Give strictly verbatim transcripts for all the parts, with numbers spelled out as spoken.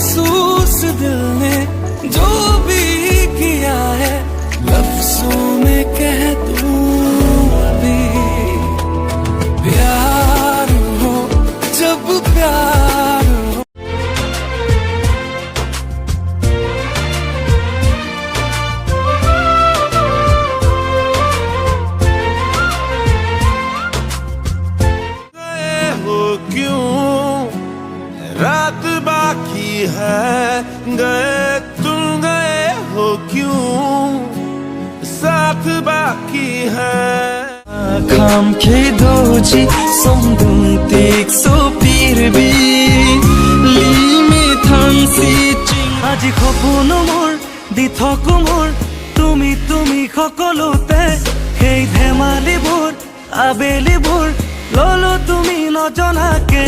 महसूस दिल ने जो भी किया है, लफ्जों में कह दूं अभी। प्यार हो, जब प्यार हो। गए हो क्यों? रात बाकी है, गए तुम गए हो क्यों? साथ बाकी है। Kham kedoji songdung tik so pirbi limi thangsi ching. Aji khopuno mor, di thok umor, tumi tumi khokolote, khei dhemali bor, abeli bor, lolo tumi nojonake,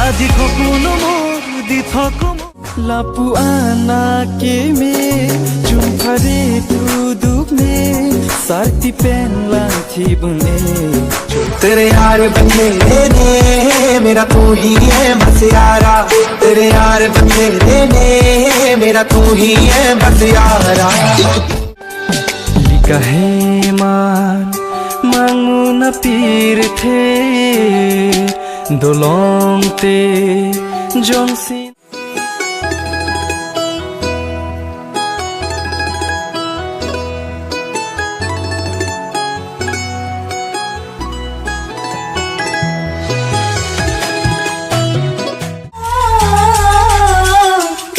aji khopuno mor, di thok umor. Lapu anak keme, jumphari duduk ne, sarti pen langthi bune. तेरे यार बन मेरे ने, मेरा तू ही है बस यारा। तेरे यार बन मेरे ने, मेरा तू ही है बस यारा। Lika heman mangmuna pirthe dolongte jongsi.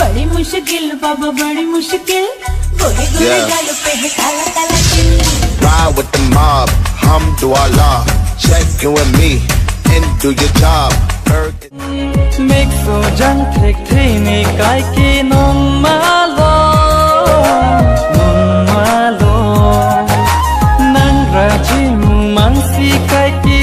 बड़ी मुश्किल बाबा, बड़ी मुश्किल। गोरे गोरे Yeah. गाल पे है काला काला तिल। Ride with the mob, Hamdulillah. Check you and me and do your job. Berg. Mek sojang thekthe ne kaike nong malo, nong malo. Nang raji mumang si kaike